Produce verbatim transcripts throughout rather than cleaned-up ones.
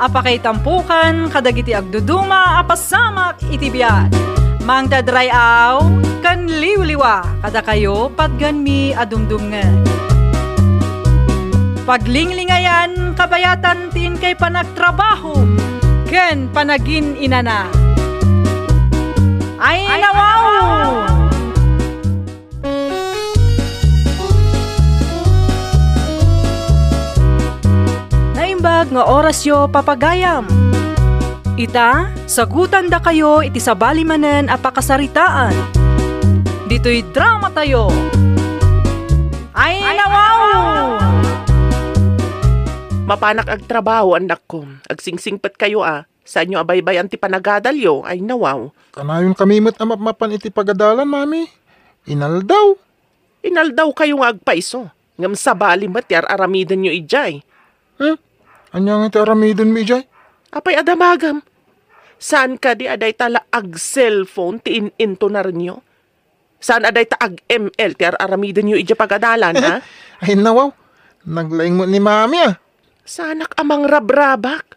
a pakaitampokan kadagiti agduduma a pasamak iti biag. Mangted ray-aw ken liwliwa kadakayo patganmi a dumdumngeg. Paglinglingayan kabayatan ti inkay panagtrabaho ken panagin-inana. Ay, nawaw! Naimbag nga orasyo, papagayam. Ita, sagutandakayo iti sabali manen a pakasaritaan. Ditoy dramatayo. Ay, nawaw! Mapanak agtrabaho, annakko. Agsingsingpetkayo a. Saanyo a baybay-an ti panagadalyo, ay nawaw. Kanayonkami met a mapmapan iti pagadalan, Mami. Inaldaw. Inaldawkayo nga agpayso, ngem sabali met ti ar-aramidenyo idiay. Hmm? Ania ngay ti aramidenmi idiay? Apay a damagem? Saan kadi a dayta la ag-cellphone ti in-intonarenyo? Saan a dayta ag-M L ti ar-aramidenyo idiay pagadalan, ha? Ay, nawaw. Naglaing met ni Mami, a. Saanak a mangrabrabak.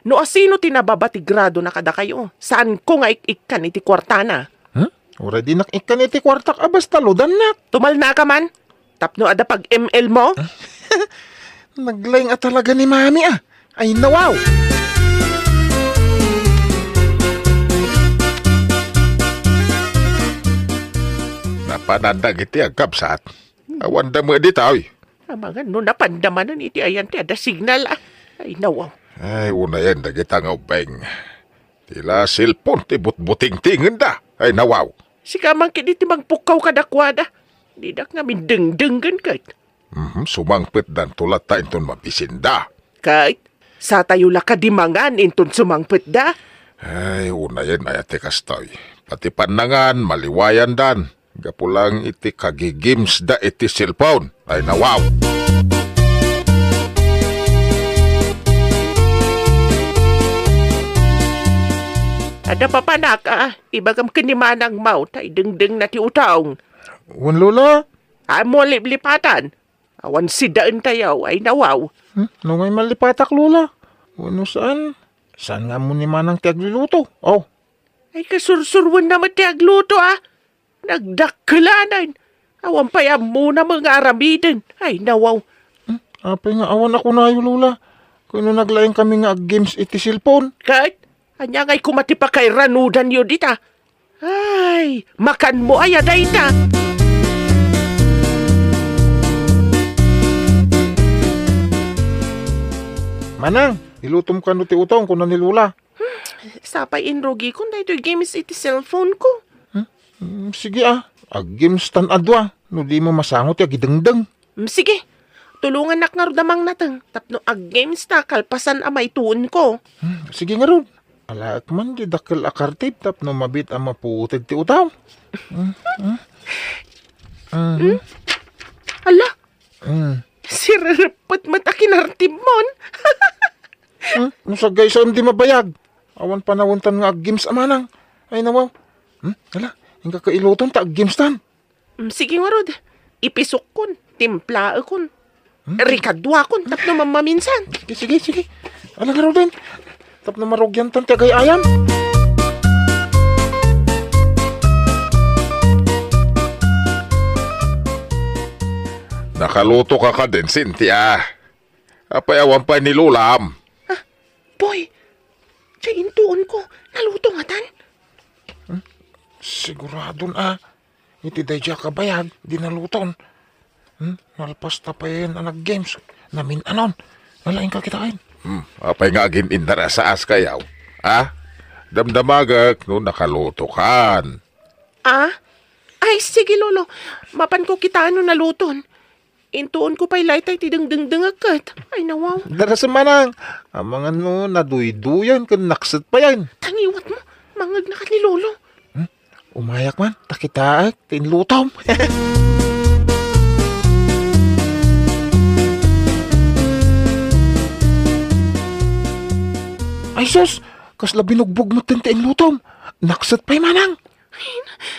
No asino ti nababa ti gradona kadakayo, saanko nga ik-ikkan iti kuartana. Hmm? Uray dinak ikkan iti kuartak a basta ludannak. Tumalnaka man, tapno adda pag-M L mo. Naglaing a talaga ni Mami, a. Ay, nawaw! Napanan dagiti agkabsat. Awan da met ditoy. Amangan no napanda manen iti ayan ti adda signal, a. Ay, nawaw. Ay, unayen dagita nga ubbing. Ti la cellphone ti butbutingtingenda. Ay, nawaw. Sika man kadi ti mangpukkaw kadakuada. Didak ngamin dengdenggen ket. Mhm, sumangpetdanto latta inton mabisinda. Ket, satayo la kadi mangan inton sumangpetda? Ay, unayen aya ti kastoy. Pati pannangan, maliwayandan. Gapu lang iti kagigamesda iti cellphone. Ay, nawaw! Adda papanak, a, ibagam ken ni Manang Mau, ta idengdengna ti utong. Wen, Lola. Ammo a liplipatan. Awan sidaentayo, ay nawaw. Hmm? No ngay mallipatak, Lola? Wenno saan? Saan nga ammo ni Manang ti agluluto? Oh. Ay, kasursuroenna met ti agluto, a. Nagdakkelanan. Awan pay ammona met nga aramiden. Ay, nawaw. Hmm? Apay nga awan a kunayo, Lola? Ken no naglaingkami nga aggames iti cellphone? Ket, ania ngay koma ti pakairanudanyo dita? Ay, makanmo aya dayta? Manang, ilutom kano ti utong, kuna ni Lola. Hmm, sapay inrugikon daytoy games iti cellphone ko. Hmm? Hmm, sige, a. Aggamestan a dua, no dimo masango ti agidengdeng. Hmm, sige. Tulongannak ngarud a mangnateng tapno aggamesta kalpasan a maituonko. Hmm, sige ngarud. Alaek man di dakkel a kartib tapno mabiit a mapuoted ti utong. Hmm, hmm. Mhm. Hmm? Ala, hmm. Sirereppet met a kinartibmon. Hmm? No saggaysam di mabayag. Awan panawentan nga aggames a manang. Ay, nawaw. Hmm? Ala, inka kailuton ta aggamestan. Mm, sige ngarud. Ipisokkon, timplaekon, hmm? Rikaduakon, tapno mammaminsan. Sige, sige, sige. Ala ngaruden. Tapno marugiantan ti agay-ayam. Nakaluto ka kadin, Cynthia? Apay awan pay ni Lolam? Ah, boy, diay intuonko, naluto ngatan? Hmm? Siguradon a, iti daydiay a kabayag, di naluton. Hmm? Nalpas ta payen a nag-games, namin-anon. Nalaing ka kitain. Hmm, apay nga agin-indarasaaskayo? Ah? Damdamagek no nakalutokan. Ah? Ay, sige, Lolo. Mapanko kitaan no naluton. Intuonko pay layta iti dengdengdengek ket. Ay, nawaw. Darasem manang. Amangan no naduyduyan ken nakset payen. Tangiwat mo. Mangngegnakan ni Lolo. Hmm? Umayak man, ta kitaek ti inlutom. Ay, sus! Kasla binugbog metten ti inlutom. Nakset pay manang. Ay,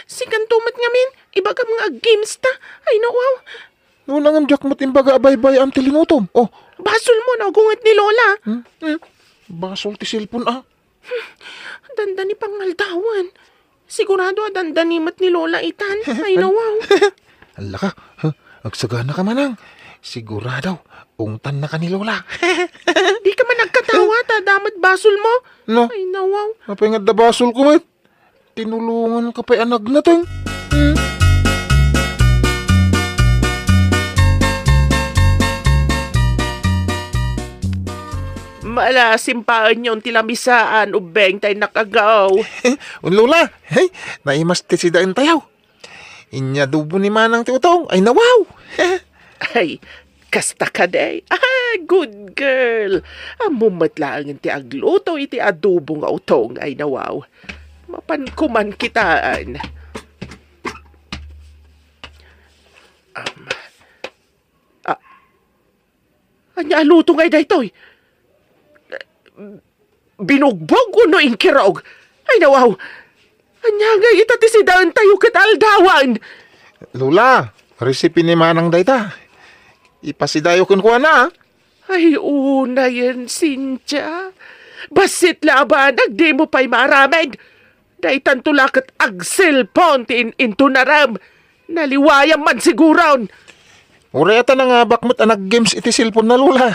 sikanto met ngamin. Ibagam nga aggames ta. Ay, nawaw. No, ngem diak met imbaga a baybay-am ti linutom. Oh. Basol mo, nagunget ni Lola. Hmm? Hmm? Basol ti cellphone, a. Dandani pangaldawan. Sigurado a dandani met ni Lola itan. Ay, nawaw. Allaka, ha? Agsagana ka, Manang. Sigurado, ungtan na ka ni Lola. Di ka man nagkatawa, ta damat basol mo. No? Ay, nawaw. Apay nga da basol ko met? Tinulongan ka pay a nagnateng. Hmm? Mala, simpaenyon ti lamisaan, ubbeng tay nakagaw. Un Lola, hey, naimas ti sidaentayo. Inya dubo ni Manang ti utong, ay nawaw. Ay, kasta ka, day. Ah, good girl. Ammo met laengen ti agluto iti adobo nga utong, ay nawaw. Mapan kuman kitaan. Um, ah, anya a luto ngay daytoy? Binugbog wenno inkirog? Ay, nawaw! Ania ngay ita ti sidaentayo ket aldawan? Lola, recipe ni Manang dayta. Ipasidayo kenkuana, a. Ay, unayen, Cynthia. Bassit la a banag, dimo pay maaramid. Daytanto la ket agselpon ti in-, intunarem. Naliwayam man siguron. Uray ata nangabak met a nag-games iti cellphone na, Lola.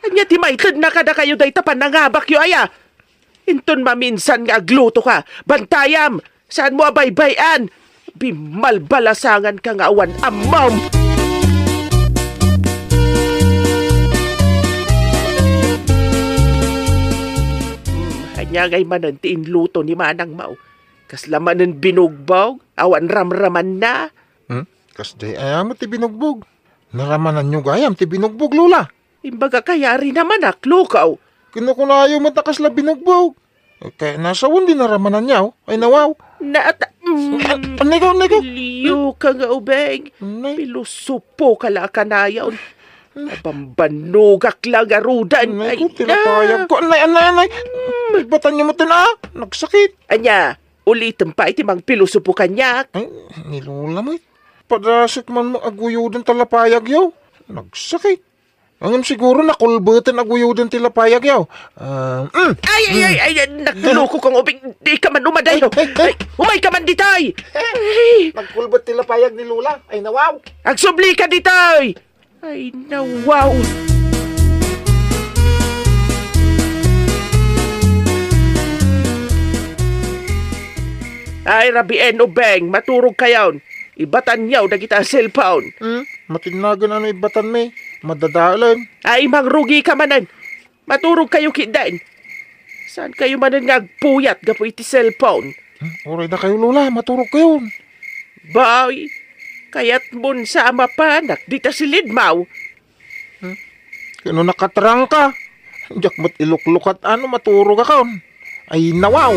Ania ti maitedna kadakayo dayta pannangabakyo aya? Inton maminsan nga agluto ka, bantayam, saanmo a baybay-an. Bimalbalasangan ka nga awan ammom. Hmm, ania ngay manen ti inluto ni Manang Mau? Kasla manen binugbog? Awan ramramanna? Hmm? Kasdiay aya met ti binugbog? Naramananyo gayam ti binugbog, Lola? Imbagak a yari naman a, Klokaw. Kinukunayo met a kasla binugbog. Eh, kayatna sawen di naramananyo. Ay, nawaw. Naata-, mm. An-, anay ka, anay ka? Liyo ka nga ubeng. Anay. Pilosopo ka la a kanayon. Anay. Nabambanogak la ngaruden. Anay ko, ay, tilapayag ko. Anay, anay, anay. Mm. Ibatanyo met, a. Nagsakit. Ania, ulitem pay ti mangpilosopo kaniak? Ay, ni Lola met. Padasek man mo aguyoden ti lapayagyo. Nagsakit. Ngem siguro nakulbeten aguyoden ti lapayagyo. Ah, mm. Ay, ay, ay, ay, nagloko ka nga ubing. Di ka man umadayo. Ay, ay, ay. Ay, umay ka man ditoy. Ay. Nagkulbet ti lapayag ni Lola. Ay, nawaw. Agsubli ka ditoy. Ay, nawaw! Ay, rabiin, ubeng, maturog kayon. Ibatanyo dagita a cellphone. Hmm? Matinnagan ano ibatanmi? Madadaelen. Ay, mangrugi ka manen. Maturog kayo ketdin. Saan kayo manen nga agpuyat gapu iti cellphone? Hmm, uray dakayo, Lola, maturog kayon. Bay, kayatmon sa a mapanak dita silidmaw? Hmm? Kano nakatrangka? Diak met iluklukat ano maturogakon. Ay, nawaw!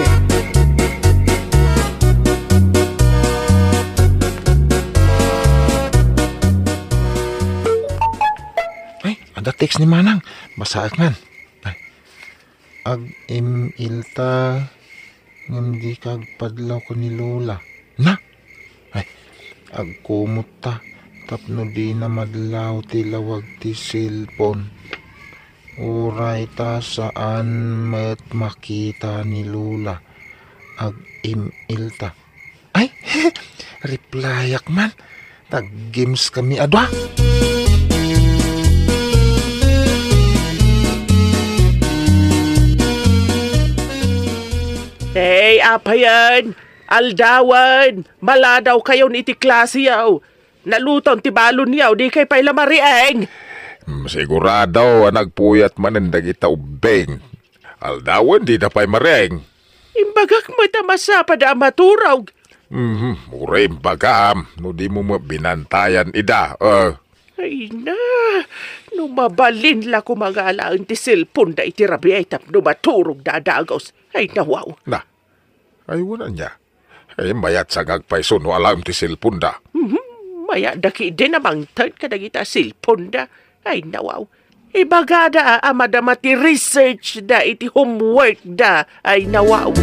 Ay, adda text ni Manang. Basaek man. Ay. Ag-im-ilta, ngem dika agpadlaw ken ni Lola. Na? Ay, agkumotta tapno dina madlaw ti lawag ti cellphone. Uray ta saan met makita ni Lola. Ag-im-ilta. Ay, replyak man. Nag-games kami a dua. Hey, apayen! Aldawen! Maladaw kayon iti klasiyo! Naluton ti balonyo, di kay pay la marieng! Mm, sigurado a nagpuyat manen dagita ubbing. Aldawen, dida pay marieng. Imbagak met a masapad a maturog. Mhm, uray imbagam, no dimo met binantayan ida, eh. Ay na, no mabalin la koma nga alaen ti cellphone da iti rabiay tapno maturog da a dagus. Ay, nawaw. Na, ay, wen ania. Eh, mayat sa nga agpayso no alaem ti cellphone da. Mhm. Mayat da ketdin a mangted kadagita cellphone da. Ay, nawaw. Ibagada a madama ti research da iti homework da. Ay, nawaw.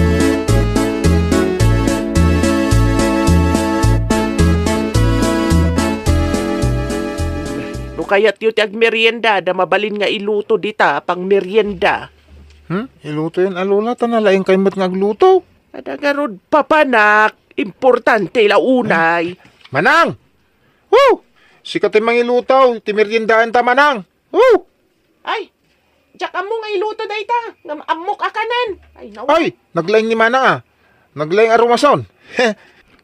No kayatyo ti agmerienda, da mabalin nga iluto dita pangmerienda. Hmm? Ilutoyon a, Lola, ta nalaingkay met nga agluto. Adda ngarud papanak, importante la unay. Manang! Woo! Sika ti mangiluto, ti meriendaanta, Manang. Woo! Ay, diak ammo nga iluto dayta, ngem ammok a kanen. Ay, nawa. Ay, naglaing ni Manang, a. Naglaing a rumason.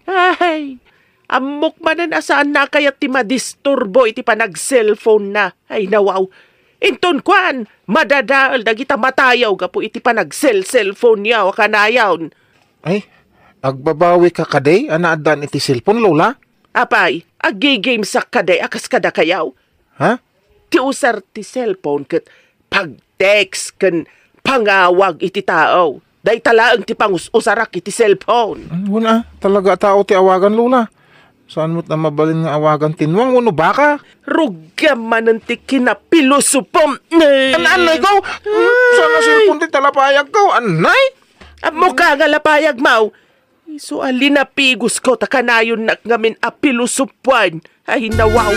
Ay, ammok manen a saanna a kayat ti madisturbo iti panag-cellphone na. Ay, nawaw. Inton kuan, madadael dagita matayaw gapu iti panag-cell-cellphone yaw a kanayon. Ay, agbabawika kadi a naaddaan iti cellphone, Lola? Apay, aggigamesak kadi a kas kadakayaw? Ha? Ti usar ti cellphone ket pag-text ken pangawag iti tao. Dayta laeng ti pangus-usarak iti cellphone. Mm, wen a, talaga a tao ti awagan, Lola. Saan met a mabalin nga awagan ti nuang wenno baka? Rugiam manen ti kinapilosopom. An-, anay ko? Mm, saan a cellphone ti talapayag ko? Anay? Ammok a nga lapayag, maw. Isu a linapigosko ta kanayonnak ngamin a pilosopuan. Ay, nawaw.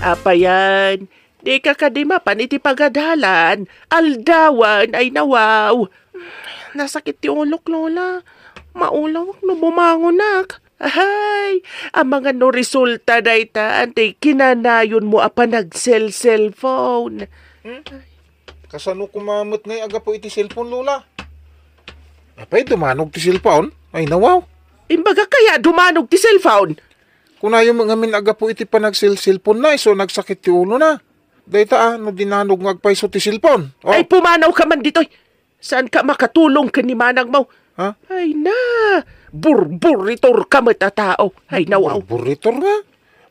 Apayan, dika kadi mapan iti pagadalan. Aldawan, ay, nawaw. Nasakit ti ulok, Lola. Maulawak no bumangonak. Ahay, amangan no resulta dayta, anti kinanayonmo a panag-cell-cellphone. Hmm? Kasano koma met ngay a gapu iti cellphone, Lola? Apay, dumanog ti cellphone? Ay, nawaw. Imbagak kaya dumanog ti cellphone? Kunayo met ngamin a gapu iti panag-cell-cellphone na, isu nagsakit ti ulo na. Dayta, a, no dinanog nga agpayso ti cellphone. Oh. Ay, pumanawka man ditoy. Saanka makatulong ken ni manangmo? Ha? Ay na, burburitorka met a tao. Ay, nawaw. Burburitor nga?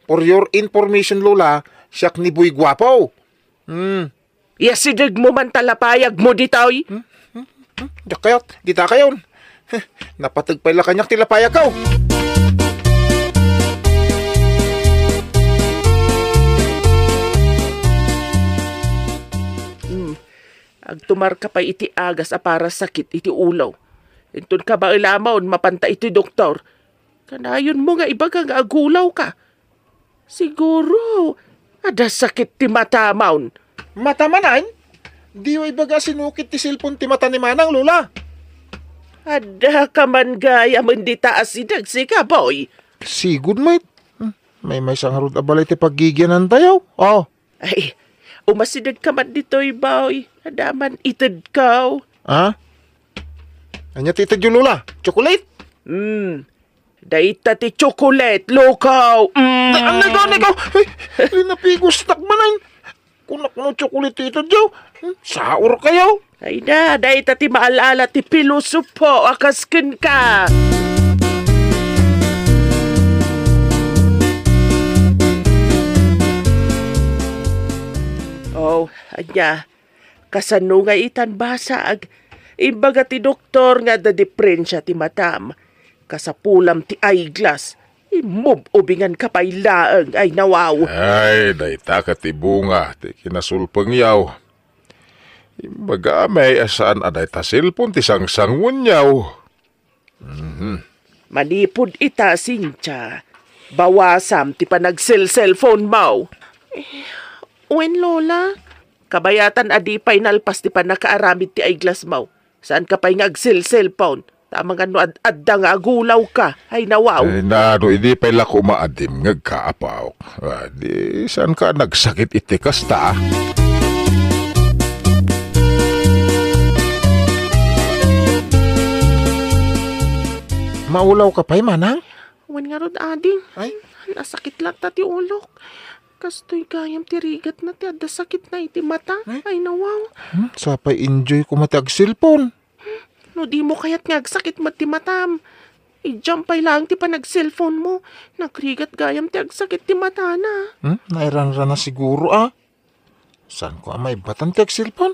For your information, Lola, siak ni Boy Guapo. Hmm. Iyasidegmo man ta lapayagmo ditoy. Hmm? Hmm? Hmm? Diak kayat, dita kayon. Heh, napateg pay la kaniak ti lapayagko. Hmm. Agtumarka pay iti agas a para sakit iti ulo. Inton kabaelamon, mapanta iti doktor. Kanayonmo nga ibaga nga agulawka. Siguro, adda sakit ti matamon. Mata manen? Diyo ibaga a sinukit ti cellphone ti mata ni manang, Lola. Addaka man gayam dita a sideg, sika, boy. Sigud met. Hmm, maymaysa ngarud a balay ti paggigianantayo. Oh. Ay, umasidegka man ditoy, boy. Adda man itedko. Ha? Ania ti itedyo, Lola? Chocolate? Hmm. Dayta ti chocolate, lukaw. Mm. Ay, anay ko, anay ko. Ay, linapigosnak manen. Kunak no chocolate ti itedyo. Hmm, saor kayo. Ay na, dayta ti maal-ala ti pilosopo a kas kenka. Oh, ania? Kasano nga itan basag? Imbaga ti doktor nga adda diferensia ti matam. Kasapulam ti eyeglass. Imub-ubinganka pay laeng, ay nawaw. Ay, dayta ket ti bunga ti kinasulpengyaw. Imbaga met a saan a dayta cellphone ti sangsanguenyaw. Mhm. Manipud ita, Cynthia, bawasam ti panagselselfonmo. Eh, wen, Lola? Kabayatan a di pay nalpas ti pannakaaramid ti eyeglassmo. Saanka pay nga agselselpon. Tama nga no ad-adda nga agulawka. Ay, nawaw. Ay, na, no idi pay la koma a dimngegka, apo. Ah, di, saanka nagsakit iti kasta, a? Maulawka pay, manang? Wen ngarud, ading. Ay? Nasakit latta ti ulok. Kastoy gayam ti rigatna ti adda sakitna iti mata. Ay? Ay, nawaw. Hmm, sapay enjoy koma ti agselpon. No dimo kayat nga agsakit met ti matam, idiam pay laeng ti panagselponmo. Nagrigat gayam ti agsakit ti matana. Hmm? Nairanrana siguro, a. Saanko a maibbatan ti agselpon?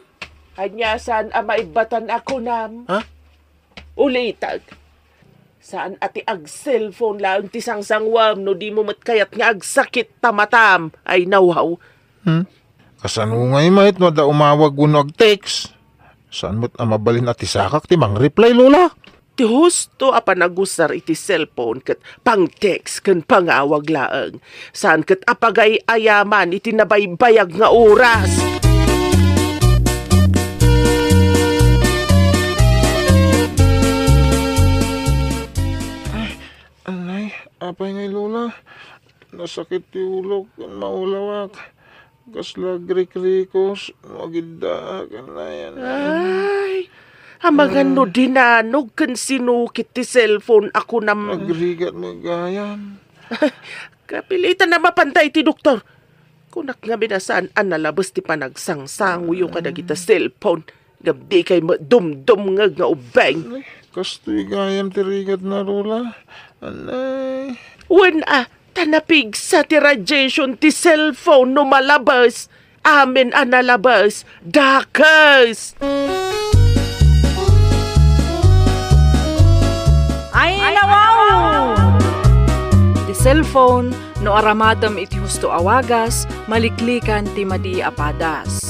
Ania saan a maibbatan a kunam? Ha? Ulitek. Saan a ti agselpon laeng ti sangsanguem no dimo met kayat nga agsakit ta matam. Ay, nawaw. Hmm? Kasano ngay met no adda umawag wenno agtext? Saan met a mabalin a ti sakak ti mangreply, Lola? ti husto a panagusar iti cellphone ket pang-text ken pangawag laeng. Saan ket a pagay-ayaman iti nabaybayag nga oras. Ay, anay, apay ngay, Lola? Nasakit ti ulok ken maulawak. Kasla agrikrikos no agiddaak, anay, anay. Ay, amangan no dinanog ken sinukit ti cellphone a kunam. Agrigat met gayam. Kapilitan a mapanta iti doktor. Kunak ngamin a saan a nalabes ti panagsangsangoyo kadagita cellphone. Ngem dikay met dumdumngeg nga ubbing. Ay, kastoy gayam ti rigatna, Lola. Anay. Wen a, ta napigsa ti radiation ti cellphone no malabes. Amin a nalabes, dakes. Ay, nawaw! Ti cellphone, no aramatem iti husto a wagas, maliklikan ti madi a padas.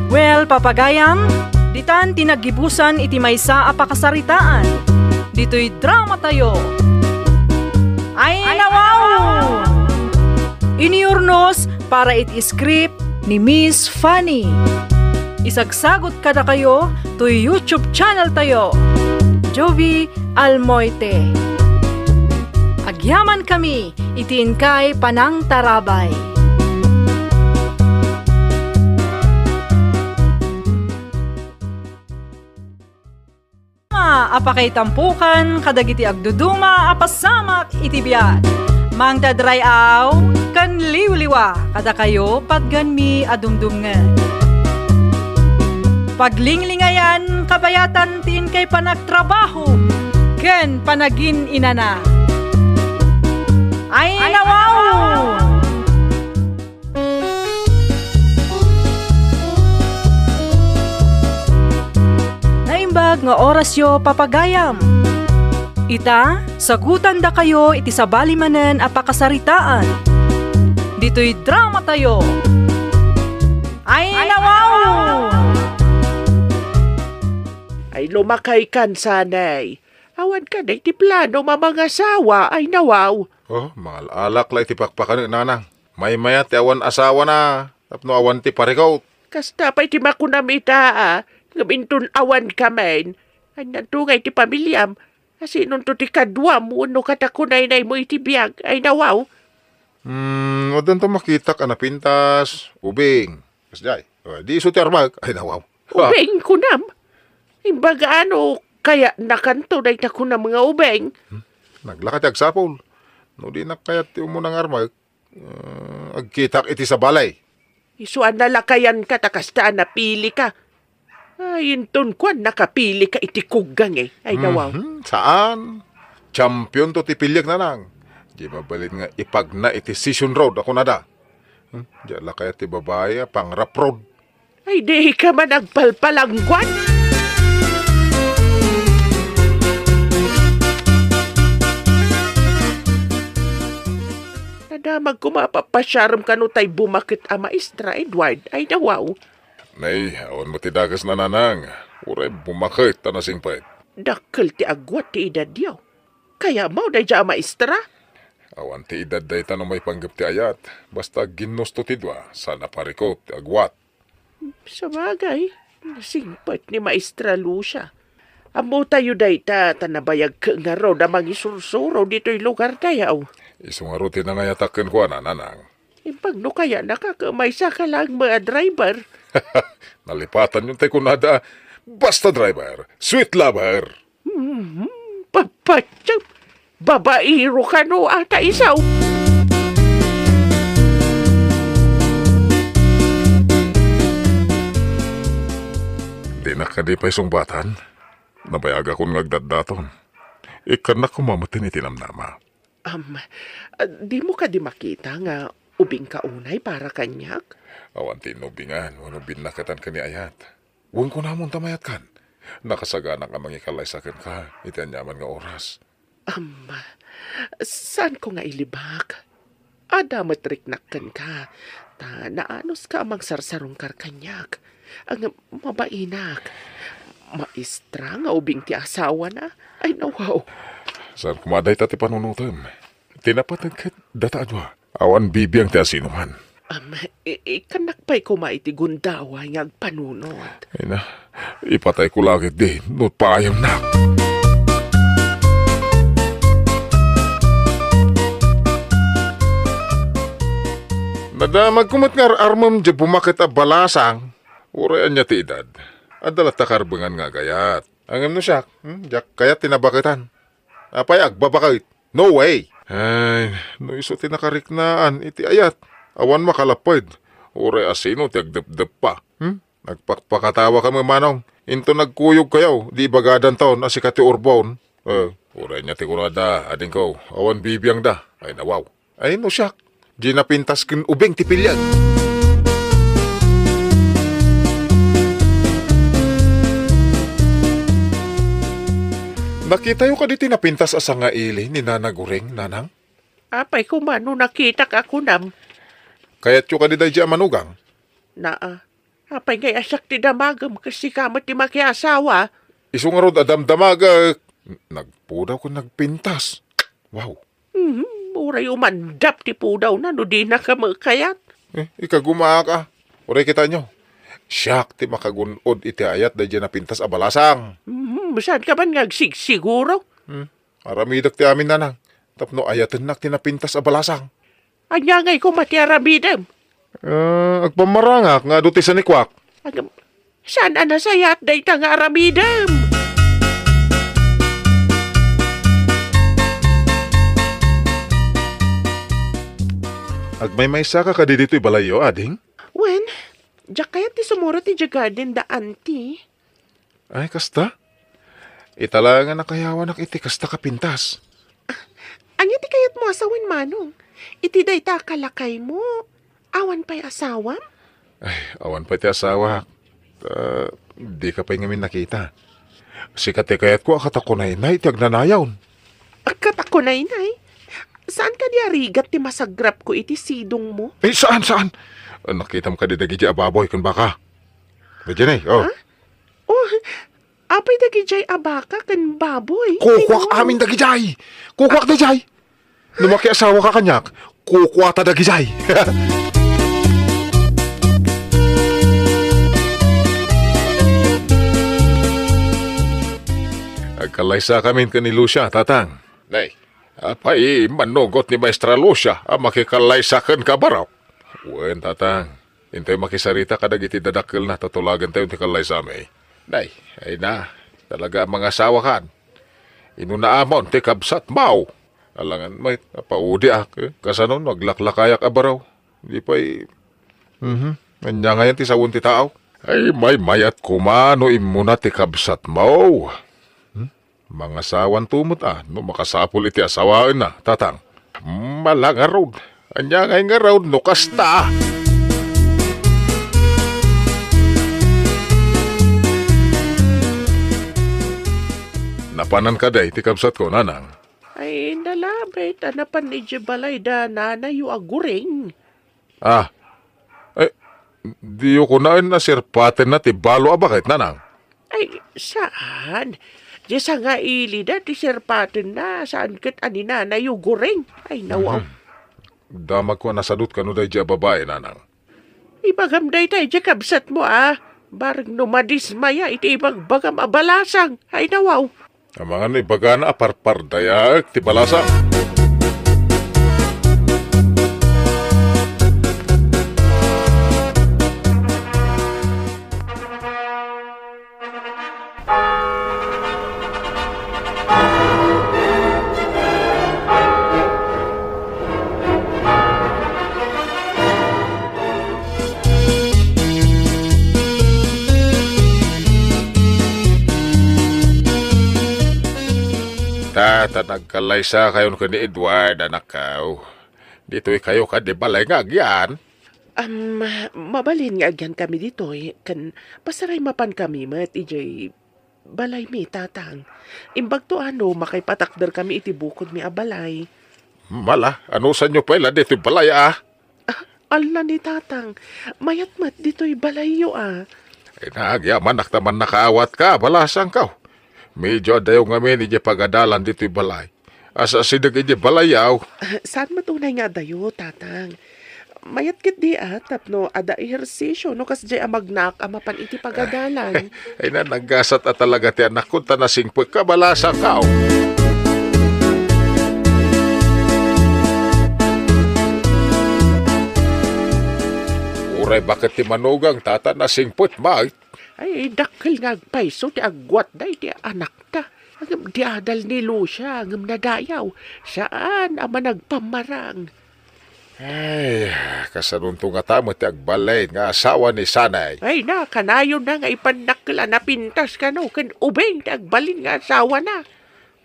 Well, papagayam, ditan ti naggibusan iti maysa a pakasaritaan. Ditoy dramatayo. Ay, nawaw! Inurnos para iti script ni Miss Fanny. Isagsagot kadakayo toy YouTube channel tayo, Jovie Almoite. Agyaman kami iti inkay panangtarabay. A pakaitampukan kadagiti agduduma a pasamak iti biag. Mangted ray-aw ken liwliwa kadakayo patgenmi a dumdumngeg. Paglinglingayan kabayatan ti inkay panagtrabaho ken panagin-inana. Ay, nawaw! Naimbag nga orasyo, papagayam. Ita, sagutandakayo iti sabali manen a pakasaritaan. Ditoy dramatayo. Ay, nawaw! Ay, lumakaykan, Sanay. Awan kadi ti plano a mangasawa, ay nawaw. Oh, mangal-alak la iti pakpakanek, nanang. Maymayat ti awan asawana, tapno awan ti parikut. Kasta pay ti makunam ita, a, ngem inton awanka met. Anianto ngay ti pamiliam? Asinonto ti kaduam wenno kadakunaynaymo iti biag, ay nawaw? Hmm, addanto makitak a napintas, ubing. Kasdiay. Ah, di isu ti armak. Ay, nawaw. Ubing, kunam? Imbag ano, kayatnakanto dayta kunam nga ubing? Hmm? Naglaka ti agsapul. No dinak kayat ti umuna nga armak, ah, agkitak iti sabali. Isu a nalakayanka ta kasta a napilika. Ay, inton kuan, nakapilika iti kuggang, eh. Ay, nawaw. Mhm, saan? Championto ti piliek, nanang. Di mabalin nga ipagna iti Session Road a kunada. Hmm? Diak la kayat ti babai a pangraprod. Ay, dika man agpalpalangguan. Nadamag koma a papasiarem kano tay bumaket a maestra, Edward. Ay, nawaw. Nay, awan met ti dakes, nanang. Uray bumaket a nasingpet. Dakkel ti agwat ti edadyo. Kayatmo daydiay a maestra? Awan ti edad dayta no maipanggep ti ayat. Basta ginnusto ti dua, saan a parikut ti agwat. Sabagay, nasingpet ni Maestra Lucia. Ammotayo dayta, ta nabayagko ngarud a mangisursuro ditoy lugartayo. Isu ngarud ti nangayatak kenkuana, nanang. Imbag no kayatnaka ket maysaka laeng met a driver. Nalipatanyo tay kunada, basta driver, sweet lover. Mhm, papatya. Babaero kano ata isu? Dinak kadi pay sungbatan? Nabayagakon nga agdatdaton. Ikkannak koma metten iti namnama. Am, dimo kadi makita nga ubingka unay para kaniak? Awan ti inubingan wenno binnaketan ken ni ayat. Wen kunamon ta mayatkan. Nakasaganak a mangikalaysa kenka iti aniaman nga oras. Am, saanko nga ilibak. Adda met riknak kenka, ta naanuska a mangsarsarungkar kaniak. Ang mabainak. Maestra nga ubing ti asawana? Ay, nawaw. Saan koma dayta ti panunotem? Ti napateg ket data a dua. Awan bibiang ti asinoman. Am, i-, ikkannak pay koma iti gundaway nga agpanunot. Ay na, ipatayko la ketdi no paayamnak. Nadamagko met nga ar-armem diay bumaket a balasang. Uray ania ti edad, adda latta karbengan nga agayat. Ngem no siak, hmm, diak kayat ti nabaketan. Apay, agbabaket? No way! Ay, no isu ti nakariknaan iti ayat, awan makalapped. Uray asino ti agdepdeppa. Hmm? Nagpakpakatawa kami, manong. Inton nagkuyogkayo, di ibagadanton a sika ti urbon. Eh, uray ania ti kunada, adingko, awan bibiangda. Ay, nawaw. Ay, no siak, diay napintas ken ubing ti piliag. Nakitayo kadi ti napintas a sangaili ni Nana Guring, Nanang? Apay koma no nakitak a kunam? Kayatyo kadi daydiay a manugang? Naa. Apay ngay a siak ti damagem ket sika met ti makiasawa? Isu ngarud a damdamagek. Nagpudaw ken nagpintas. Wow. Mhm, uray umandap ti pudawna no dinaka met kayat. Eh, ikagumaak a. Uray kitaenyo. Siak ti makagun-od iti ayat daydiay napintas a balasang. Mhm, saanka man nga agsigsiguro? Hmm. Aramidek ti amin, Nanang, tapno ayatennak ti napintas a balasang. Ania ngay koma ti aramidem? Ah, agpammarangak nga adu ti sanikuak. Agam-, saan a nasayaat dayta nga aramidem? Agmaymaysaka kadi ditoy balayyo, ading? Wen, diak kayat ti sumurot idiay garden da, auntie. Ay, kasta? Ita laeng a nakayawanak iti kasta a pintas. Ania ti kayatmo a sawen, manong? Iti dayta a kalakaymo, awan pay asawam? Ay, awan pay ti asawak. Ta, dika pay ngamin nakita. Sika ti kayatko a katakunaynay ti agnanayon. A katakunaynay? Saan kadi a rigat ti masagrapko iti sidongmo? Eh, saan, saan? Nakitam kadi dagidiay a baboy ken baka? Virginie, oh. Ha? Oh, apay dagidiay a baka ken baboy? Kukuak amin dagidiay. Kukuak dagidiay. No makiasawaka kaniak, kukuata dagidiay. Agkallaysakamin ken ni Lucia, Tatang. Nay, apay, manugot ni Maestra Lucia a makikallaysa kenka, baro? Wen, Tatang. Intoy makisarita kadagiti dadakkelna ta tulagentayo ti kallaysami. Nay, ay na, talaga a mangasawakan. Inunaamon ti kabsatmo. Alangan met, napaudiak, eh. Kasano no aglaklakayak a baro? Di pay, mhm, ania ngayen ti sawen ti tao? Ay, maymayat koma no immuna ti kabsatmo. Hmm? Mangasawanto met a no makasapul iti asawaenna, Tatang. Mala ngarud. Ania ngay ngarud no kasta? Napanan kadi ti kabsatko, Nanang? Ay, nalabit a napan idiay balay da nanayo a Guring. Ah. Eh, diyo kunaen a sirpatenna ti balo a baket, Nanang? Ay, saan. Diay sangailida ti sirpatenna, saan ket a ni nanayo Guring. Ay, nawaw. Mhm. Damagko a nasadut kano daydiay a babai, Nanang. Ibagam dayta idiay kabsatmo, a. Bareng no madismaya iti ibagbagam a balasang. Ay, nawaw. Amangan no ibagana a parpardayaek ti balasang. Ta, ta nagkallaysakayon ken ni Edward, anakko. Ditoykayo kadi balay nga agyan? Am, mabalin nga agyankami ditoy, ken pasaray mapankami met idiay balaymi, Tatang. Imbagto a no makaipatakderkami iti bukodmi a balay. Mala, anusanyo pay la ditoy balay, a? Ah, ala ni Tatang, mayat met ditoy balayyo, a. Ay, nagyamanak ta mannakaawat ka, balasangko. Medio adayo ngamin iti pagadalan ditoy balay. Asideg iti balayyo. Ah, saan met unay nga adayo, Tatang? Mayat ketdi a, tapno adda ehersisio no kasdiay a magnaak a mapan iti pagadalan. Ay, nanaggasat a talaga ti anakko, ta nasingpet ka, balasangko. Uray baket ti manugang, ta, ta nasingpet met. Ay, dakkel nga agpayso ti agguatda iti anakta. Ngem di adal ni Lucia, ngem nadayaw. Saan a managpammarang. Ay, kasanonto ngata met ti agbalin nga asawa ni Sanay? Ay na, kanayon na nga ipannakkel a napintas kano ken ubing ti agbalin nga asawana.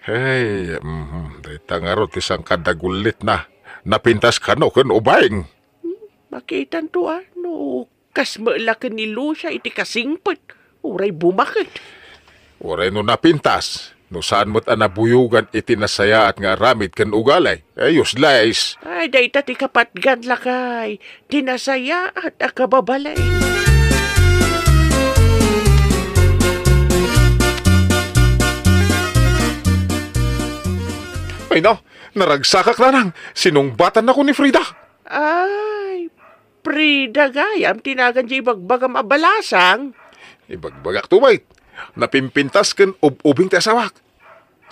Ay, mhm, dayta ngarud ti sangkad a gullitna. Napintas kano ken ubing. Hmm, makitanto a, no kas met la ken ni Lucia iti kasingpet, uray bumaket. Uray no napintas, no saan met a nabuyogan iti nasayaat nga aramid ken ugali. Ay, useless. Ay, dayta ti kapatgan, lakay. Ti nasayaat a kababalin. Ay, no, naragsakak, Nanang. Sinungbatannako ni Frida. Ay, Frida gayam ti nagan diay ibagbagam a balasang? Ibagbagak to, bay. Napimpintas ken ub-ubing ti asawak.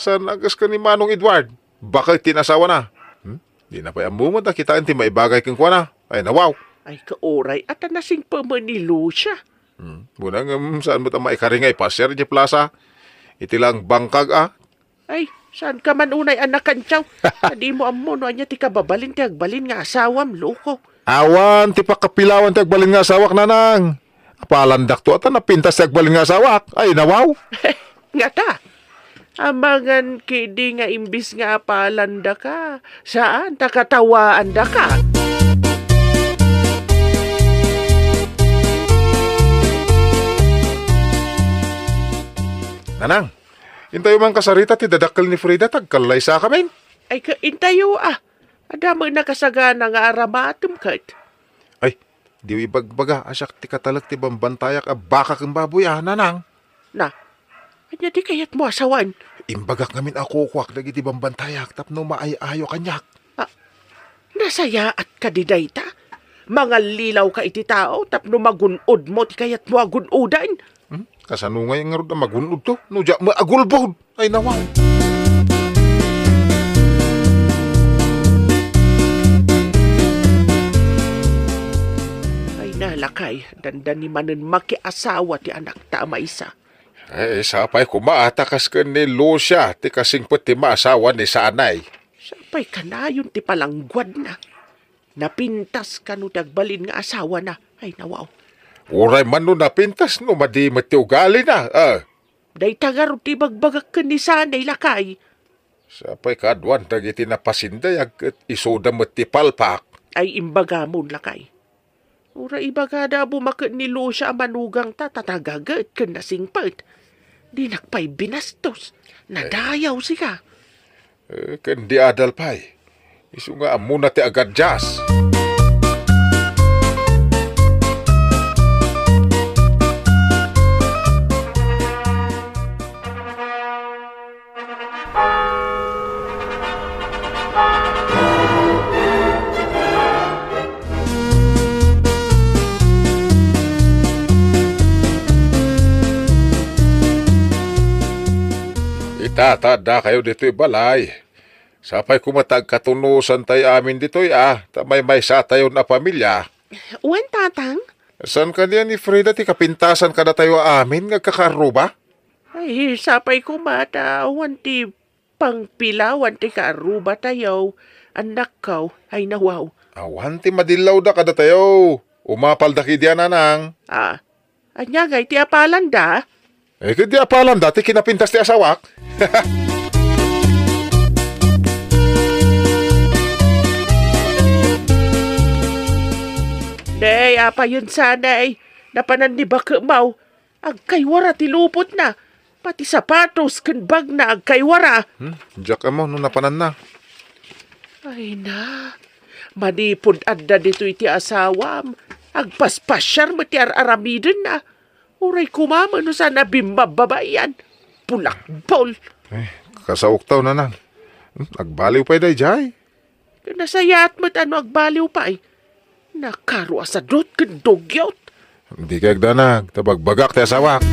Saan a kas ken ni Manong Edward? Baket ti nasawana. Hmm? Dina pay ammo met a kitaen ti maibagay kenkuana. Ay, nawaw. Ay, kauray, ata nasingpet met ni Lucia. Hmm. Buna ngem saan met a maikaring a ipasiar iti plaza. Iti lang bangkag a. Ay, saan ka man unay a nakantiaw? Dimo ammo no ania ti kababalin ti agbalin nga asawam, loko. Awan ti pakapilawan ti agbalin nga asawak, Nanang. Apalandakto a ta napintas ti agbalin nga asawak. Ay, nawaw. Ngata, amangan ketdi nga imbis nga apalandaka, saan ta katawaandaka. Nanang, intayo man kasarita ti dadakkel ni Frida, ta agkallaysakamin. Ay, ka, intayo, a. Adda met nakasagana nga aramatem ket. Ay, diyo ibagbaga a siak ti katalek ti bambantayak a baka ken baboy a, Nanang. Na, ania ti kayatmo a sawen? Imbagak ngamin a kukuak dagiti bambantayak tapno maay-ayo kaniak. A, nasayaat kadi dayta? Mangallilawka iti tao tapno magun-odmo ti kayatmo a gun-oden? Hmm? Kasano ngay ngarud a magun-odto no diak met agulbod? Ay, nawaw. Ay, nalakay, dandani manen makiasawa ti anakta a maysa. Ay, sapay koma a ta kas ken ni Lucia ti kasingpet ti maasawa ni Sanay. Sapay kanayon ti palangguadna. Napintas kano ti agbalin nga asawana. Ay, nawaw. Uray man no napintas no madi met ti ugalina, a. Dayta ngarud ti ibagbagak ken ni Sanay, lakay. Sapay kaaduan dagiti napasindayag ket isuda met ti palpak. Ay, imbagamon, lakay. Uray ibagada a bumaket ni Lucia a manugangta ta nagaget ken nasingpet. Dinak pay binastos. Nadayaw sika. Eh, ken di adal pay. Isu nga ammona ti agadias. Ita, ta addakayo ditoy balay. Sapay koma ta agkatunosantayo amin ditoy, a, ta maymaysatayon a pamilia. Wen, Tatang? Saan kadi a ni Frida ti kapintasan kadatayo amin nga agkakaarruba? Ay, sapay koma ta awan ti pangpilawan ti kaarrubatayo, annakko. Ay, nawaw. Awan ti madillawda kadatayo. Umapalda kadi a, Nanang. A, ania ngay ti apalanda? Eh, kadi apalanda ti kinapintas ti asawak. Nay, apayen Sanay, napanan ni bakemaw. Agkaywara ti lupotna. Pati sapatos ken bagna agkaywara. Hmm, diak ammo no napananna. Ay na, manipud adda ditoy ti asawam, agpaspasiar met ti ar-aramidenna. Uray koma no saan a bimbababaian. Bulakbol. Eh, kasaoktaw, nanang. Hmm, agbaliw pay daydiay. Nasayaat met a no agbaliw pay. Nakaro a sadot ken dugyot. Dika agdanag, ta bagbagak ti asawak.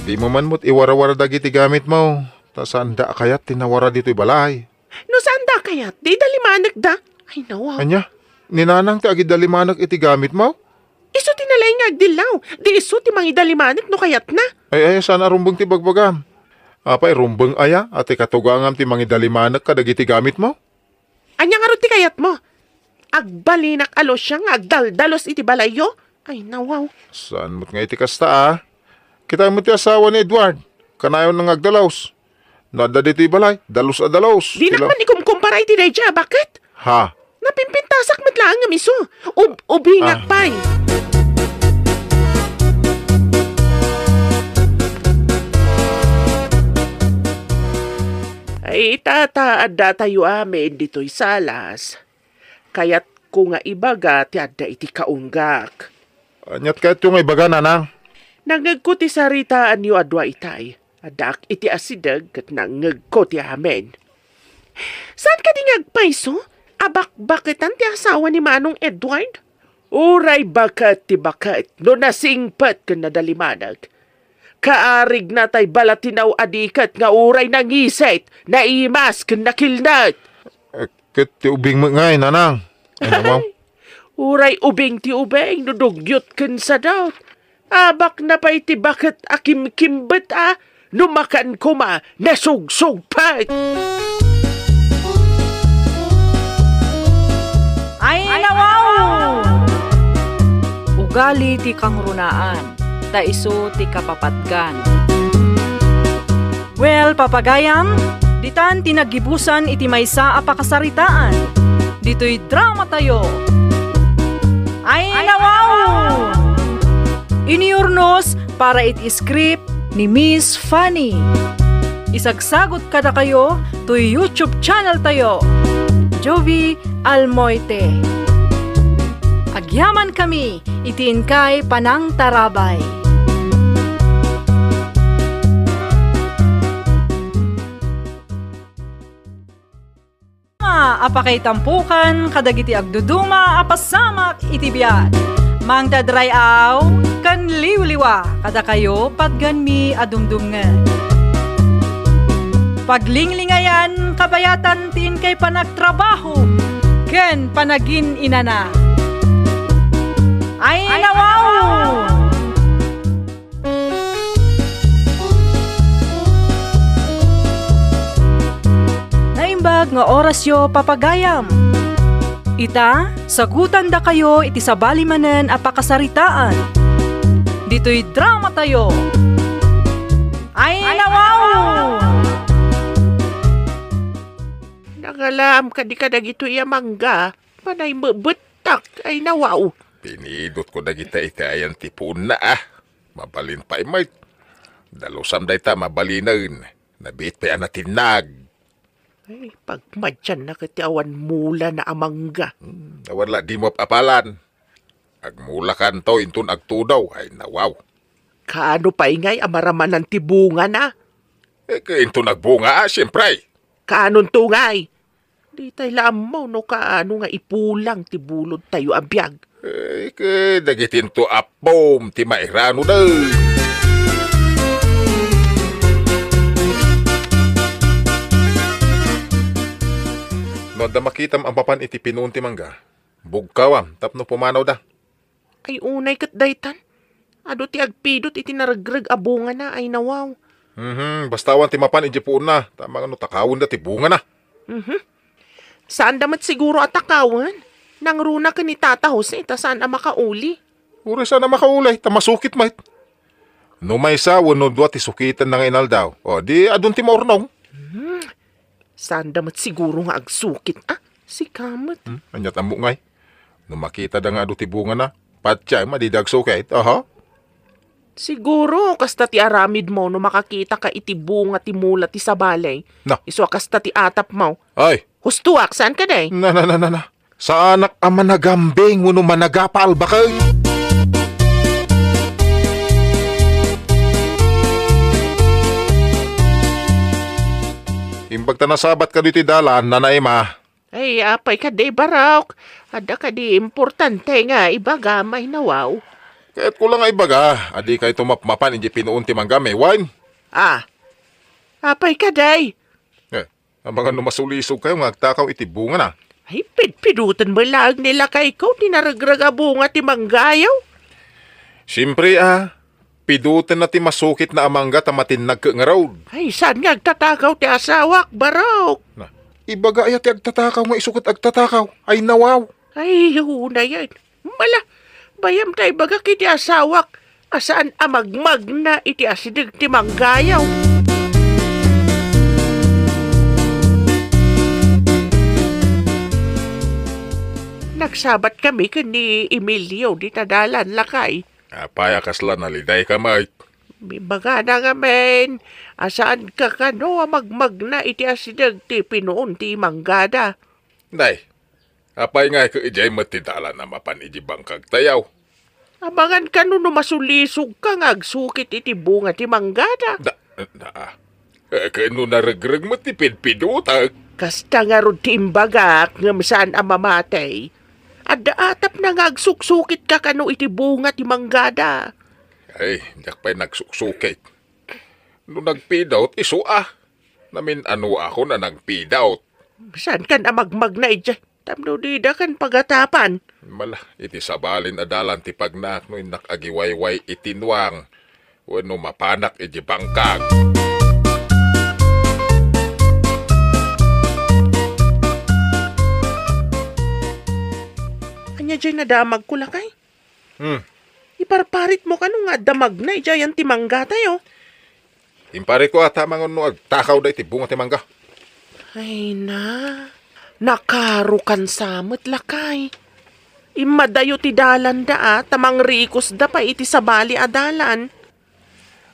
Dimo man met iwarawara dagiti gamitmo, ta saanda a kayat ti nawara ditoy balay. No saanda a kayat, di idalimanekda. Ay, nawa. Ania? Ni nanang ti agidalimanek iti gamitmo? Isu ti nalaing nga agdillaw. Di isu ti mangidalimanek no kayatna. Ay, ay, saan a rumbeng ti bagbagam. Apay, rumbeng aya a ti katugangam ti mangidalimanek kadagiti gamitmo? Ania ngarud ti kayatmo? Agbalinak a Lucia nga agdaldalus iti balayyo? Ay, nawaw. Saan met nga iti kasta, a? Kita met ti asawa ni Edward. Kanayon nga agdalus. No adda ditoy balay, dalus a dalus. Dinak man ikumkumpara iti daydiay a baket. Ha? Napimpintasak met laeng ngem isu. Ub-, ubingak Ah. pay. Ay, ita ta adda tayo amin ditoy salas. Kayatko nga ibaga ti adda iti kaunggak. Aniat kayatyo nga ibaga, nanang? Nangngegko ti saritaanyo a dua itay. Addaak iti asideg ket nangngegko ti amin. Saan kadi nga agpayso a bakbaketan ti asawa ni Manong Edward? Uray baket ti baket no nasingpet ken nadalimanek. Kaarigna tay balatinaw a diket nga uray nangisit, naimas ken nakilned. Eh, ket ti ubing met ngay, nanang. Ano, ma'am? Uray ubing ti ubing no dugyot ken sadot. Abakna pay ti baket a kimkimbet a no makan koma nasugsugpet. Ay, nawaw! Ugali ti kangrunaan, ta isu ti kapapatgan. Well, papagayam, ditan ti naggibusan iti maysa a pakasaritaan. Ditoy dramatayo. Ay, nawaw! Iniurnos para iti script ni Miss Fanny. Isagsagot kadakayo toy YouTube channel tayo, Jovie Almoite. Agyaman kami iti inkay panangtarabay. A pakaitampokan kadagiti agduduma a pasamak iti biag. Mangted ray-aw ken liwliwa kadakayo patganmi a dumdumngeg. Paglinglingayan kabayatan ti inkay panagtrabaho ken panagin-inana. Ay, nawaw! Naimbag nga orasyo, papagayam. Ita, sagutandakayo iti sabali manen a pakasaritaan. Ditoy dramatayo. Ay, nawaw! Nangalaam kadi kadagitoy a mangga, panay mebettak, ay nawaw. Pinidotko dagita iti ayan ti puonna, a. Mabalin pay met. Dalusam dayta mabalinen. Nabiit pay a natinnag. Ay, pagmadianna ket ti awan mulana a mangga. Hmm, awan la dimo ap-apalan. Agmulakanto inton agtudo, ay nawaw. Kaano pay ngay a maramanan ti bungana? Eh, ke inton agbunga, a, siempre. Kaanonto ngay? Ditay la ammo no kaano nga ipulang ti bulodtayo a biag. Eh, ke dagitinto appom ti mairano da. No adda makitam a mapan iti pinuon ti mangga, bugkawam tapno pumanawda. Ay, unay ket daytan. Adu ti agpidot iti naregreg a bungana, ay nawaw. Mhm, basta awan ti mapan idiay puonna, ta mangano takawenda ti bungana. Mhm. Saanda met siguro a takawen. Nangruna ken ni Tata Jose ta saan a makauli. Uray saan a makauli, ta masukit met. No maysa wenno dua ti sukiten nga inaldaw, o di adun ti maurnong. Mhm. Saanda met siguro nga agsukit, a? Sika met. Hmm, aniat ammo ngay? No makitada nga adu ti bungana, patiem a dida agsukit, aha? Siguro, kasta ti aramidmo no makakitaka iti bunga ti mula ti sabali. Na. Isu a kasta ti atapmo. Ay, pustuak, saan kadi? Na, na, na, na, na. Saanak a managambing wenno managapal, baket. Imbag ta nasabat kadi ti dalan, Nana Emma. Ay, apay kadi, Barok? Adda kadi importante nga ibagam, ay nawaw? Kayatko la nga ibaga, a dikayto mapmapan idiay pinuon ti manggam, wen? Ah, apay kadi? Eh, amangan no masulisogkayo nga agtakaw iti bungana. Ay, pidpiduten met laeng ni lakayko ti naregreg a bunga ti manggayo. Siempre, a, pidutenna ti masukitna a mangga ta matinnag ket ngarud. Ay, saan nga agtatakaw ti asawak, Barok? Na, ibaga aya ti agtatakaw nga isu ket agtatakaw? Ay, nawaw. Ay, unayen. Mala, bayam ta ibagak iti asawak a saan a magmagna iti asideg ti manggayo. Nagsabat kami ken ni Emilio dita dalan, lakay. Apay a kasla nalidayka met? Ibagana ngamin a saanka kano a magmagna iti asideg ti pinuon ti manggada. Nay, apay nga ket idiay met ti dalan a mapan iti bangkagtayo? Amangan kano no masulisogka nga agsukit iti bunga ti manggada. Da, da, eh, ken no naregreg met ti pidpidutek? Kasta ngarud ti imbagak ngem saan a mamati. Adda atapna nga agsuksukitka kano iti bunga ti manggada. Ay, diak pay nagsuksukit. No nagpidawt, isu a. Namin-anoakon a nagpidawt. Saankan a magmagna idiay tapno didakan pagatapan? Mala, iti sabalin a dalan ti pagnaak no innak agiwayway iti nuang wenno mapanak iti bangkag. Ania diay nadamagko, lakay? Hmm. Iparparitmo kano nga adda magna idiay ayan ti manggatayo? Imparitko a ta amangan no agtakawda iti bunga ti mangga. Ay na, nakarokan sa met, lakay. Immadayo ti dalanda a, ta mangrikosda pay iti sabali a dalan.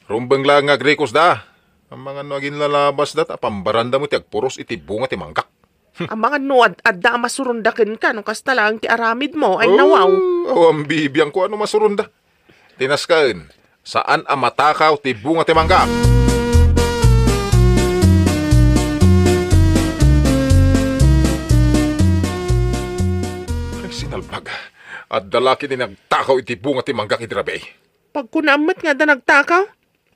Rumbeng laeng nga agrikosda. Amangan no aginlalabasda ta pambaranda met ti agpuros iti bunga ti mangga. Amangan no ad-, adda a masuronda kenka no kasta laeng ti aramidmo, ay nawaw. Oh, awan bibiangko a no masuronda. Ti naskaen, saan a matakaw ti bunga ti mangga. Ay, sinalbag. Adda la ket ti nagtakaw iti bunga ti mangga iti rabii. Pagkunaam met nga adda nagtakaw?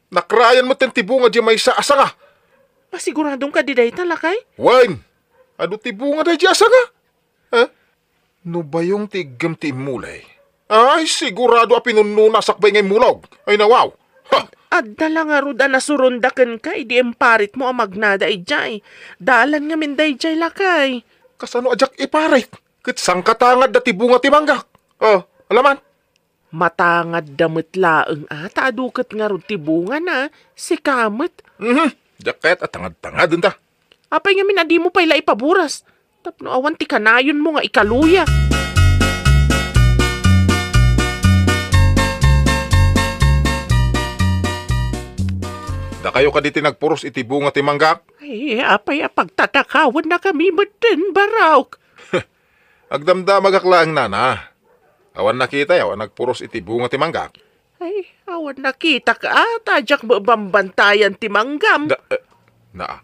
Nakrayan met ti bunga diay maysa a sanga. Masiguradong kadi dayta, lakay? Wen, adu ti bunga daydiay a sanga. Eh? No bayong ti iggem ti immulay, ay, sigurado a pinunnona sakbay nga immulog. Ay, nawaw. Ha! Adda la ngarud a nasuronda kenka idi imparitmo a magnada idiay. Dalan ngamin daydiay, lakay. Kasano a diak iparit? Ket sangkatangadda ti bunga ti manggak. Oh, alaman. Matangadda met laeng a, ta adu ket ngarud ti bungana, sika met. Mhm. Diak kayat a tangad-tangadenta. Apay ngamin a dimo pay la ipaburas? Tapno awan ti kanayonmo nga ikaluya. Dakayo kadi ti nagpuros iti bunga ti manggak? Ay, apay a pagtatakawennakami metten, Barok? Agdamdamagak laeng, nana. Awan nakitayo a nagpuros iti bunga ti manggak? Ay, awan nakitak a, ta diak met bambantayan ti manggam. Da, eh, naa.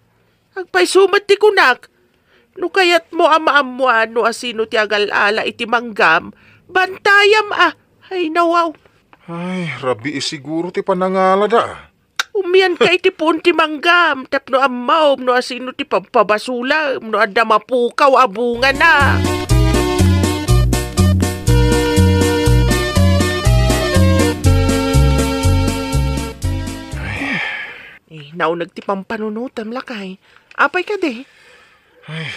Agpayso met ti kunak. No kayatmo a maammoan no asino ti agal-ala iti manggam, bantayam a. Ay, nawaw. Ay, rabii siguro ti panangalada. Umianka iti puon ti manggam tapno ammom no asino ti pabpabasolam no adda mapukaw a bungana. Eh, nauneg ti pampanunotem, lakay. Apay kadi? Ay,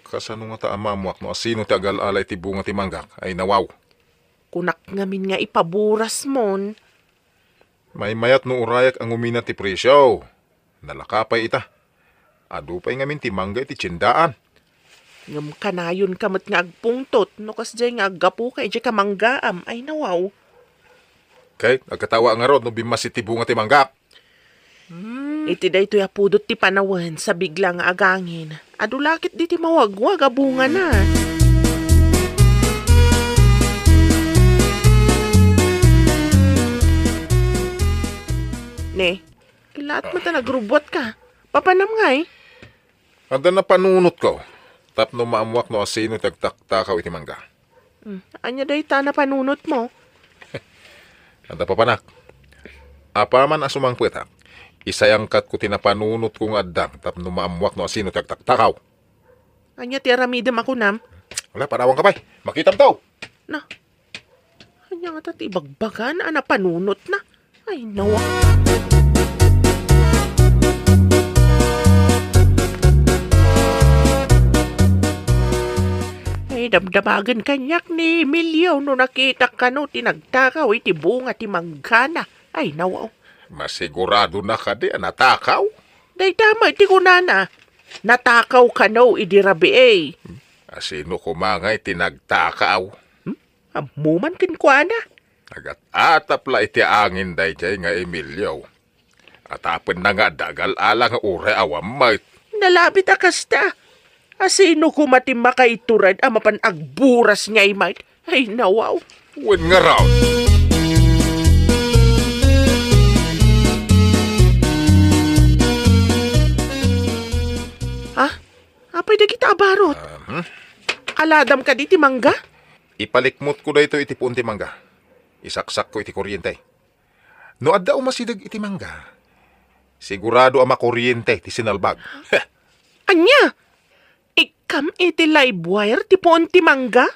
kasano ngata a maammoak no asino ti agal-ala iti bunga ti manggak? Ay, nawaw. Kunak ngamin nga ipaburasmon. Maymayat no urayak a ngumina ti presio. Nalaka pay ita. Adu pay ngamin ti mangga iti tiendaan. Ngem kanayonka met nga agpungtot no kasdiay nga aggapuka idiay kamanggaam, ay nawaw. Ket agkatawa ngarud no bimmassit ti bunga ti manggak. Hmm. Iti daytoy a pudot ti panawen, sabigla nga agangin. Adu la ket diti mawagwag a bungana. Ne, kilaat met a nagrubbuatka. Papanam ngay? Adda napanunotko tapno maammoak no asino ti agtaktakaw iti mangga. Hmm, ania dayta napanunotmo? Adda papanak. Apaman a sumangpetak, isayangkatko ti napanunotko nga addang tapno maammoak no asino ti agtaktakaw. Ania ti aramidem a kunam? Wala, panawanka pay. Makitamto! Na, ania ngata ti ibagbagan a napanunotna? Ay, nawa. Ay, damdamagen kaniak ni Emilio no nakitak kano ti nagtakaw iti bunga ti manggana. Ay, nawa. Masiguradona kadi a natakaw? Dayta met ti kunana, natakaw kano idi rabii. Asino koma ngay ti nagtakaw? Hmm? Ammo man kenkuana. Agat-atap la iti angin daydiay nga Emilio. Atapenna nga adda agal-ala nga uray awan met. Nalabit a kasta. Asino koma ti makaitured a mapan agburas ngay met? Ay, nawaw. Wen ngarud. Ha? Apay dagita a barot? Ahem. Aladam kadi ti mangga? Ipalikmutko daytoy iti puon ti mangga. Isaksakko iti kuryente. No adda umasideg iti mangga, sigurado a makuryente ti sinalbag. Ania? Ikkam iti live wire ti puon ti mangga?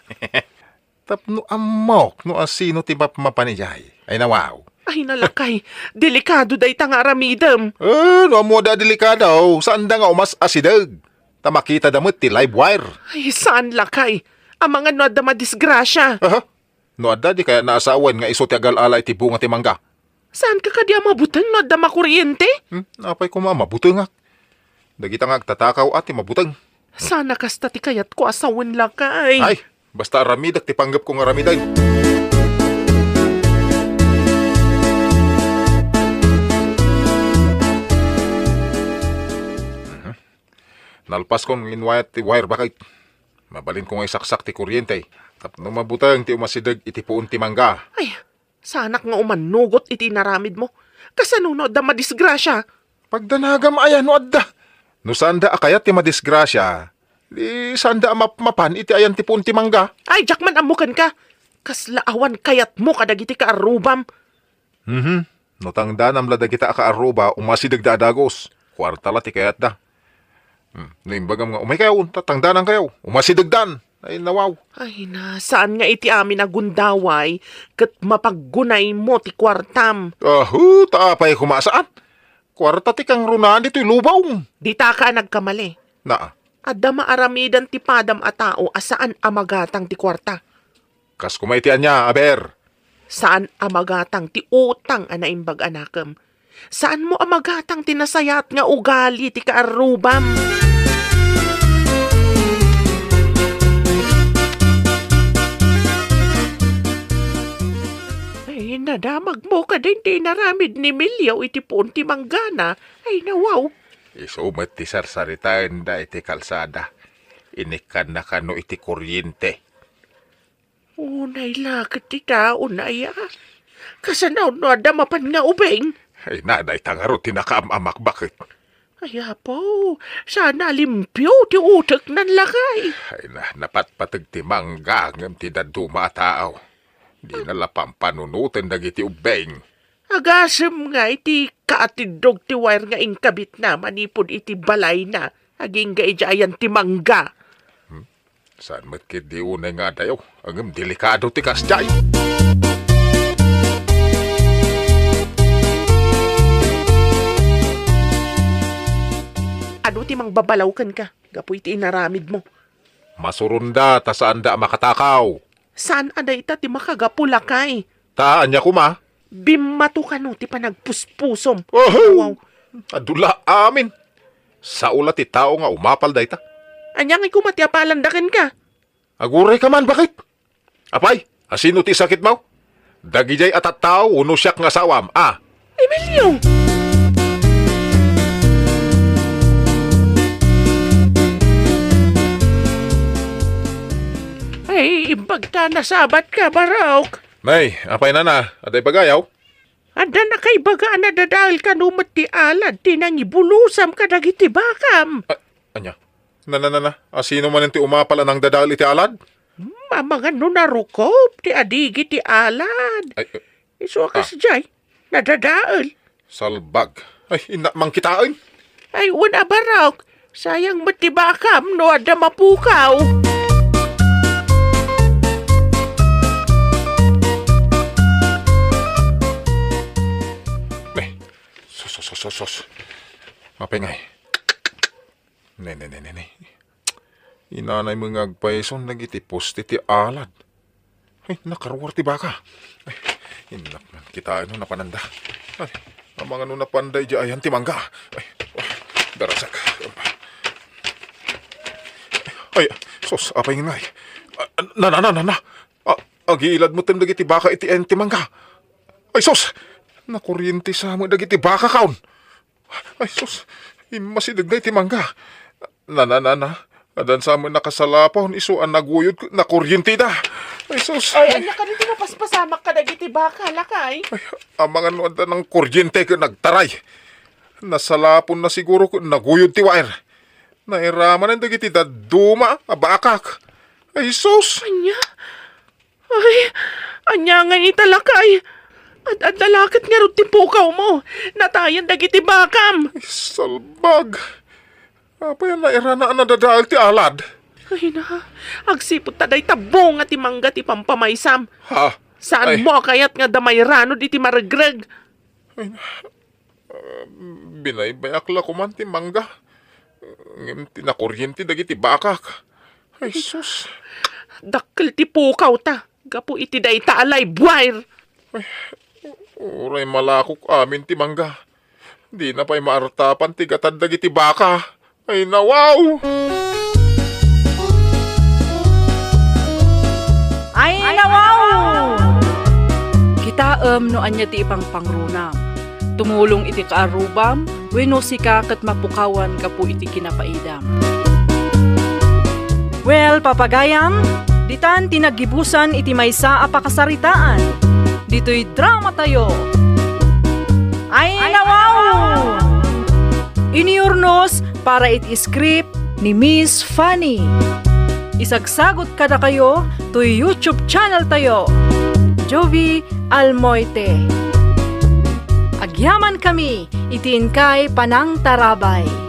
Tapno ammok no asino ti mapmapan idiay. Ay, nawaw. Ay, nalakay. Delikado dayta nga aramidem. Eh, no ammo da delikado, saanda nga umas-asideg. Ta makitada met ti live wire. Ay, saan lakay. Amangan no adda madisgrasia. Aha. No adda, di kayatna a sawen nga isu ti agal-ala iti bunga ti mangga? Saanka kadi a mabuteng no adda makuryente? Hmm? Apay koma a mabutengak? Dagita nga agtatakaw a ti mabuteng. Sana kasta ti kayatko a sawen lakay. Ay, basta aramidek ti panggepko nga aramiden. Mhm. Nalpaskon nga inwayat ti wire bakit. Mabalinko nga isaksak ti kuryente tapno mabuteng ti umasideg iti puon ti mangga. Ay, saanak nga umanugot iti inaramidmo. Kasano no adda madisgrasia? Pagdanagam aya no adda. No saanda a kayat ti madisgrasia, di saanda a mapmapan iti ayan ti puon ti mangga. Ay, diak man ammo kenka. Kasla awan kayatmo kadagiti kaarrubam. Mhm. No tangdanam la dagita a kaarruba, umasidegda a dagus. Kuarta la ti kayatda. Hmm. No imbagam nga, "Umaykayo, ta tangdanankayo," umasidegdan. Ay, nawaw. Ay na, saan nga iti amin a gundaway, ket mapaggunaymo ti kuartam. Ahu, ta apay koma a saan? Kuarta ti kangrunaan ditoy lubong. Ditaka a nagkamali. Naa. Adda maaramidan ti padam a tao a saan a magatang ti kuarta. Kas koma iti ania, aber? Saan a magatang ti utang a naimbag a nakem. Saanmo a magatang ti nasayaat nga ugali ti kaarrubam. Ay, nadamagmo kadin ti inaramid ni Emilio iti puon ti manggana. Ay, nawaw. Isu met ti sarsaritaenda iti kalsada. Inikkanna kano iti kuryente. Unay la ket ti tao, nay, a. Kasano no adda mapan nga ubing? Ay na, dayta ngarud ti nakaam-amak, bakit? Ay, Apo, sana limpio ti uteknan lakay. Ay na, napatpateg ti mangga ngem ti dadduma a tao. Dina la pampanunoten dagiti ubbing. Agasem nga iti kaatiddog ti wire nga inkabitna manipud iti balayna, agingga idiay ayan ti mangga. Hmm? Saan met ketdi unay nga adayo? Ngem delikado ti kasdiay. Adu ti mangbabalaw kenka gapu iti inaramidmo. Masuronda ta saanda a makatakaw. Saan a dayta ti makagapu, lakay? Ta ania koma? Bimmato kano ti panagpuspusom. Oho! Wow. Adu la amin. Sao la ti tao nga umapal dayta. Ania ngay koma ti apalanda kenka? Agurayka man, bakit? Apay, asino ti sakitmo? Dagidiay a tattao wenno siak nga asawam, a? Emilio! Ay, imbag ta nasabat ka, Barok. Nay, apay nana? Adda ibagayaw? Adda nakaibaga a nadadael kano met ti alad ti nangibulosam kadagiti bakam. A-, ania? Nana, nana, a sino manen ti umapal a nangdadael iti alad? Hmm, amangan no narukop ti adigi ti alad. Ay, eh, Isu a ah. Kasdiay, nadadael. Salbag. Ay, innak man kitaen. Ay, wen a Barok, sayang met ti bakam no adda mapukaw. Ne, sus, sus, sus, sus, sus. Apay ngay? Ne, ne, ne, ne, ne. Inanay met nga agpayson dagiti poste ti alad. Ay, nakaruar ti baka. Ay, innak man kitaen no napananda. Ay, amangan no napanda idiay ayan ti mangga. Ay, oh, darasek. Ay, sus, apay ngay? Ah, nana, nana, nana. Ah, agilad metten dagiti baka iti ayan ti mangga. Ay, sus! Nakoriente sa met dagiti baka kaon. Ay, sus! Immasideg ngay ti mangga. Nana, nana, addan sa met nakasalapon, isu a naguyod ket nakorienteda. Ay, sus! Ay, ania kadi ti napaspasamak kadagiti baka, lakay? Ay, amangan no adda nangkoriente ket nagtaray. Nasalaponna siguro ket naguyod ti wire. Nairamanen dagiti dadduma a bakak. Ay, sus! Ania? Ay, ania ngay ita, lakay? Ad-adda la ket ngarud ti pukawmo. Natayen dagiti bakam. Ay, salbag. Apay a nairana a nadadael ti alad? Ay na, agsipud ta dayta bunga ti mangga ti pampamaysam. Ha? Ay. Saanmo a kayat nga adda mairanod iti maregreg? Ay na, ah, binaybayak la koman ti mangga. Ngem ti nakoriente dagiti bakak. Ay, sus. Dakkel ti pukawta gapu iti dayta a live wire. Ay, uray malakok amin ti mangga. Dina pay maartapan ti gatad dagiti baka. Ay, nawaw! Ay, nawaw! Kitaem no ania ti ipangpangrunam. Tumulong iti kaarrubam wenno sika ket mapukawan gapu iti kinapaidam. Well, papagayam, ditan ti naggibusan iti maysa a pakasaritaan. Ditoy dramatayo. Ay, nawaw! Iniurnos para iti script ni Miss Fanny. Isagsagot kadakayo toy YouTube channel tayo, Jovie Almoite. Agyaman kami iti inkay panangtarabay.